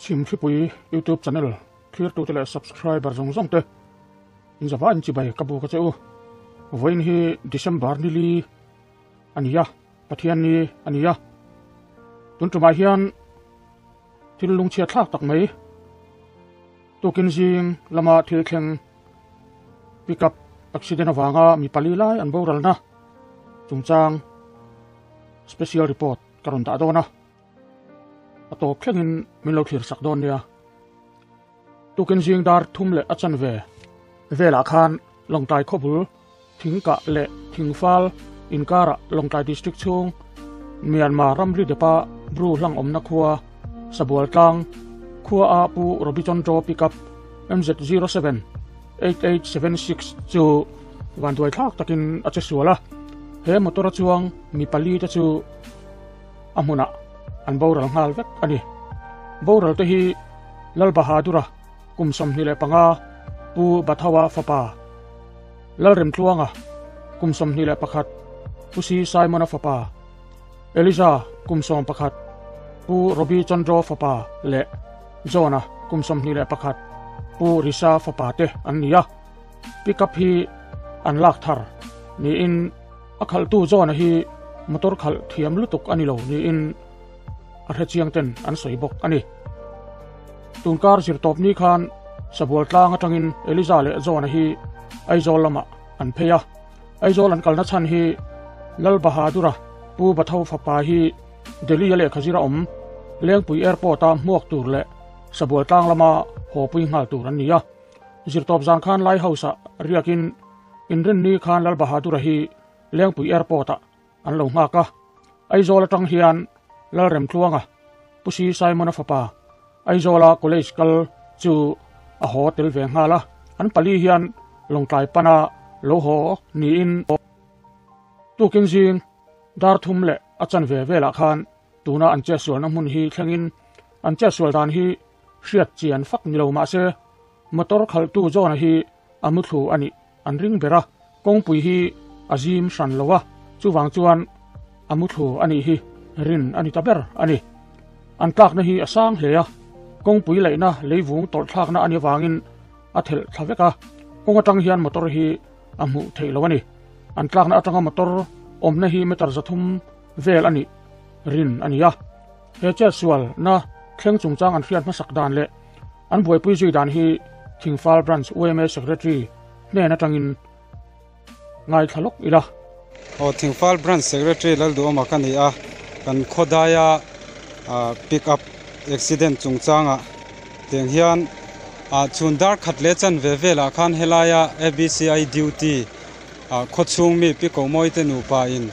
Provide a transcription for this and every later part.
Chhimthlipui YouTube channel thlirtute leh subscriber zawng zawng te inzava in chibai ka bu ka che u. Vawiin hi December ni li a ni a, Pathian ni a ni a. Tun tumah hian thil lungchhiat thlak tak mai tukin zing lama thil thleng pickup accident avanga mi pali lai an boralna chungchang special report ka rawn dah dawn a. A tawp thlengin min lo thlir sak dawn nia. Tukin zing dar thum leh a chanve velah khan Lawngtlai khawbul thingkah leh thingfal inkarah Lawngtlai District chhung Myanmar ramri depa Bru hlang awmna khua Sabual tlang khua a Pu Robichondro pickup MZ07 8876 chu vanduai thlak takin a che sual a. He motor a chuang mi pali te chu a hmunah an boral nghal vek a ni. Boral te hi Lal Bahadura kum 25, Pu Bathawa fapa, Lalremtluanga kum 21, Pu Si Simon-a fapa, Eliza kum 11, Pu Robi Chandro fapa leh John-a kum 21, Pu Risa fapa te an ni a. Pickup hi an lak thar niin A khalhtu John-a hi motor khalh thiam lutuk a ni lo niin a hrechiang ten an sawi bawk a ni. Tunkar zirtawp ni khan Sabual tlang atangin Eliza leh John-a hi Aizawl lamah an phei a. Aizawl an kalna chhan hi Lal Bahadura Pu Batho fapa hi Delhi-a lehkha zira awm Lengpui Airport-a hmuak tur leh Sabual tlang lama haw pui nghal tur an ni a. Zirtawp zan khan Lai House-ah riakin Inrinni khan Lal Bahadura hi Lengpui Airport-ah an lo nghak a. Aizawl atang hian Lalremtluanga, Pu Si Simon-a fapa, Aizawla college kal chu a haw tel ve nghal a. An pali hian Lawngtlai pana lo haw niin tukin zing dar thum leh a chanve velah khan tuna an chetsualna hmun hi thlengin an chetsual dan hi hriat chian fak ni lo mahse Motor khalhtu John-a hi a muthlu a nih an ring ber a, kawngpui hi a zim hran lo a, chuvang chuan a muthlu a nih hi rin a ni ta ber a ni. An tlakna hi a sang hle a, kawngpui laihna leivung tawlhthlakna a nih avangin a thelh thla vek a, kawng atang hian motor hi a hmuh theih lo a ni. An tlakna atanga motor awmna hi meter 300 vel a nih rin a ni a. He chetsualna thleng chungchang an hriat hmasak dan leh An buaipui zui dan hi Thingfal Branch yma Secretary hnen atangin ngaithla lawk ila. Aw Thingfal Branch Secretary Lalduhawma ka ni a, kan khawdaia pick up accident chungchangah tiang hian chhun dar khat leh chanve velah khan helaia ABCI duty khawchhung mi Pi Komawi te nupa in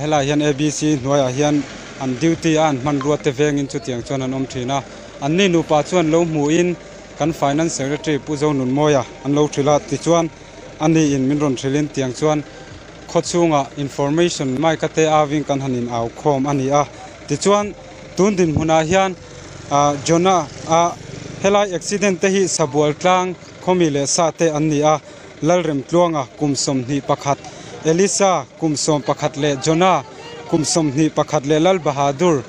helaiah hian ABC hnuaiah hian an duty a an hmanrua te vengin chutiang chuan an awm thin a. Anni nupa chuan lo hmuhin kan Finance Secretary Pu Zonunmawia an lo hrilh a, tichuan ani in min rawn hrilhin tiang chuan khawchhungah information mic a te avin kan han in au khawm a ni a. Tichuan tun dinhmunah hian Jonah a helai accident te hi Sabual tlang khawmi leh sa te an ni a, Lalremtluanga kum 21, Elisa kum 11 leh Jonah kum 21 leh Lal Bahadur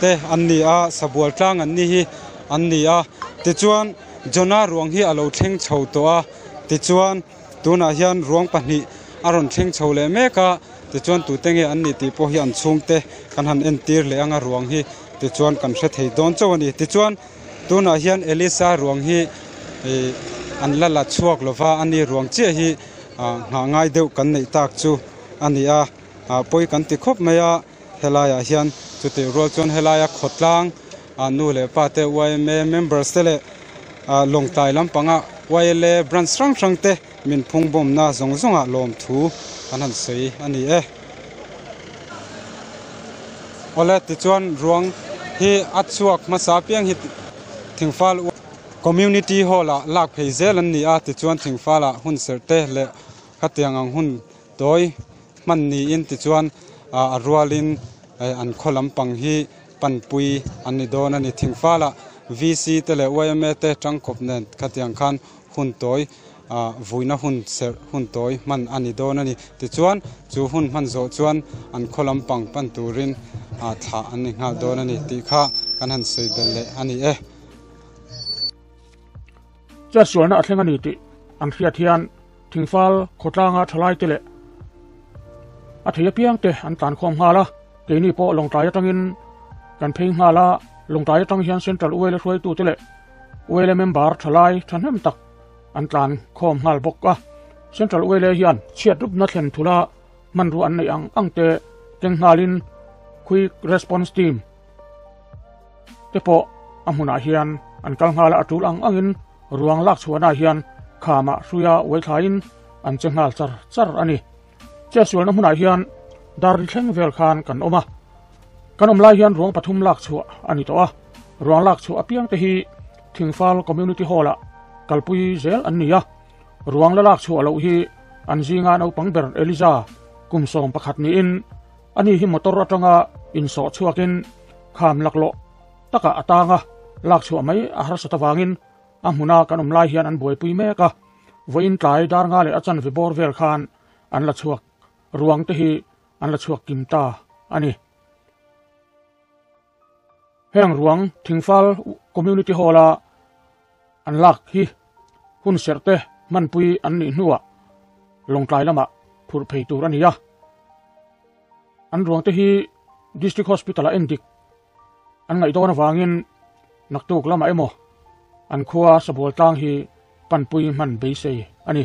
te an ni a, Sabual tlang an ni hi an ni a. Tichuan Jonah ruang hi a lo thleng chho tawh a, tichuan tunah hian ruang pahnih a rawn thleng chho leh mek a, tichuan tute nge an ni tih pawh hi an chhungte kan han entir leh anga ruang hi tichuan kan hre thei dawn chauh a ni. Tichuan. Tunah hian Elisa ruang hi ih an la la chhuak lo va, ani ruang chiah hi ah nghah ngai deuh kan neih tak chu a ni a, ah pawi kan ti khawp mai a, helaiah hian chutih rual chuan helaia khawtlang ah nu leh pa te yma members te leh ah Lawngtlai lampanga YLA branch hrang hrang te min phung bawmna zawng zawngah lawmthu an han sawi a ni e. Awle tichuan ruang hi a chhuak hmasa apiang hi Thingfal Community Hall ah lak phei zel an ni a, tichuan Thingfal ah hun serh te leh khatiang ang hun tawi hman niin tichuan a rualin an khaw lampang hi panpui an ni dawn a ni. Thingfal ah VC te leh yma te tangkawp nen khatiang khan hun tawi Vuina hun serh hun tawi hman a ni dawn a ni. Tichuan, chu hun hman zawh chuan an khaw lampang pan turin thlah an ni nghal dawn a ni tih kha kan han sawi belh leh a ni e. Chetsualna a thleng a ni tih an hriat hian Thingfal khawtlanga thalaite leh a thei apiangte an tlankhawm nghal a, keini pawh Lawngtlai atangin kan phei nghal a, Lawngtlai atang hian Central ULA hruaitute leh ULA member thalai thahnem tak an tlankhawm nghal bawk a. Central ULA hian chhiat rupna thlen thula hmanrua an neih ang ang te keng nghalin Quick Response Team te pawh a hmunah hian an kal nghal a, a tul ang angin ruang lak chhuahna hian khamah hruia uai thlaiin an che nghal char char a ni. Chetsualna hmunah hian dar ri thleng vel khan kan awm a, kan awm lai hian ruang pathum lak chhuah a ni tawh a, ruang lak chhuah apiang te hi Thingfal Community Hall-ah kalpui zel an ni a, ruang la lak chhuah loh hi an zinga naupang ber Eliza kum 11 niin ani hi motor atanga insawh chhuakin kham laklawh takah a tang a, lak chhuah mai a harsat avangin a hmuna kan awm lai hian an buaipui mek a, vawiin tlai dar nga leh a chanve bawr vel khan an la chhuak ruang te hi an la chhuak kim ta a ni. Heng ruang Thingfal Community Hall-a an lak hi hun serh te hmanpui an nih hnuah Lawngtlai lamah phurh phei tur a ni a. An ruang te hi District Hospital-ah endik an ngaih dawn avangin naktuk lamah emaw an khua Sabual tlang hi panpui hman beisei a ni.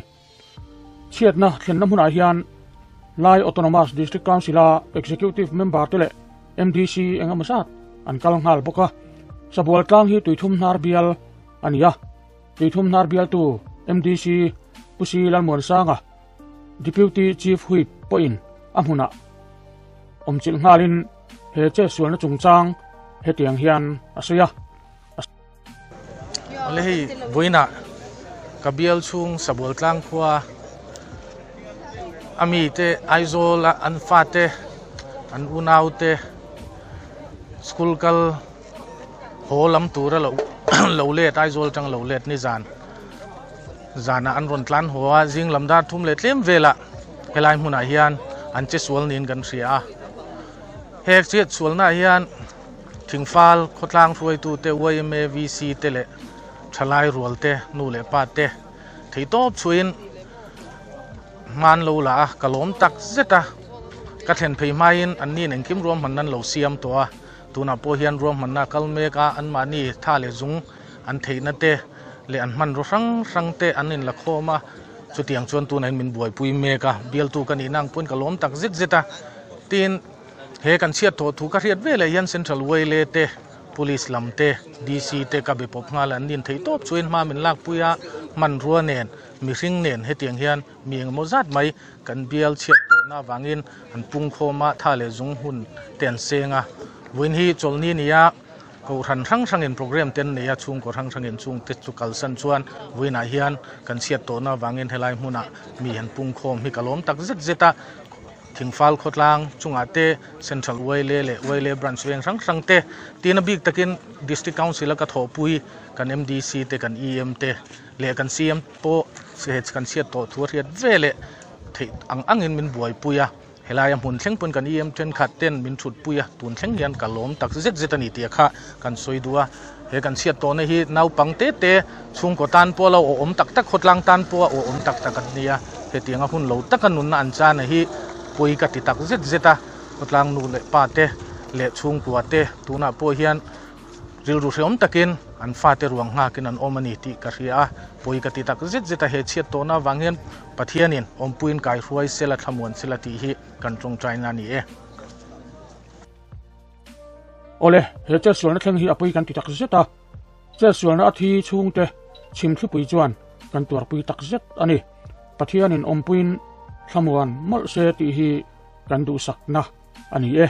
Chhiatna thlenna hmunah hian Lai Autonomous District Council-a Executive Member te leh MDC eng emaw zat an kal nghal bawk a. Sabual tlang hi tuithum hnar bial a ni a, tuithum hnar bialtu MDC Pu Si Lalmuansanga, Deputy Chief Whip pawhin a hmunah awmchilh nghalin he chetsualna chungchang hetiang hian a sawi a. Awle hei vawiinah ka bial chhung Sabual tlang khua a mite Aizawl a an fate an unau te school kal haw lam tura lo lo let Aizawl atang lo let nizan zanah an rawn tlan haw a zing lam dar thum leh tlem velah helai hmunah hian an che sual niin kan hria a he chhiat sualnaah hian thingfal khawtlang hruaitute yma vc te leh thalai rual te nu leh pa te theihtawp chhuiin hman lo la a ka lawm tak zet a ka thlen phei hmain an ni engkim ruahman nan lo siam tawh a tunah pawh hian ruahmanna a kal mek a anmahni tha leh zung an theihna te leh an hmanraw hrang hrang te an inla khawm a chutiang chuan tunah hian min buaipui mek a bialtu ka nihna ang pawhin ka lawm tak zet zet a tin he kan chhiat tawh thu ka hriat veleh hian central yla te police lam te dc te ka be pawp nghal an nin theih tawp chuan hma min lakpui a hmanrua nen mihring nen hetiang hian mi engemaw zat mai kan bial chhiat tawhna avangin an pung khawm a tha leh zung hun te an seng a vawiin hi chawlhni ni a. Kohhran hrang hrangin program te an nei a, chhungkaw hrang hrangin chungte chu kalsan chuan vawiinah hian kan chhiat tawhna avangin helai hmunah mi han pungkhawm hi ka lawm tak zet zet a. Thingfal khawtlang chungah te Central YLA leh YLA branch veng hrang hrang te tina bik takin District Council a ka thawhpui kan MDC te kan EM te leh kan CM pawh kan chhiat tawh thu a hriat ve leh theih ang angin min buaipui a. Helaia hmun thleng pawn kan EM thenkhat ten min thutpui a, tun thleng hian ka lawm tak zet zet a ni tih kha kan sawi duh a. He kan chhiat tawhna hi naupang te te chhungkaw tan pawh a lo awhawm tak tak, khawtlang tan pawh a awhawm tak tak an ni a. Hetianga hun lo taka nunna an chana hi pawi ka ti tak zet zet a, khawtlang nu leh pa te leh chhungkua te tunah pawh hian Rilru hreawm takin an fate ruang nghakin an awm a ni tih ka hria a, pawi ka ti tak zet zet a, he chhiat tawhna avang hian Pathianin awmpuiin kaihruai sela thlamuan sela tih hi kan tawngtaina a ni e. Awle, he chetsualna thleng hi a pawi kan ti tak zet a, chetsualna a thi chhungte chhimthlipui chuan kan tuarpui tak zet a ni. Pathianin awmpuiin thlamuan mawlh se tih hi kan duhsakna a ni e.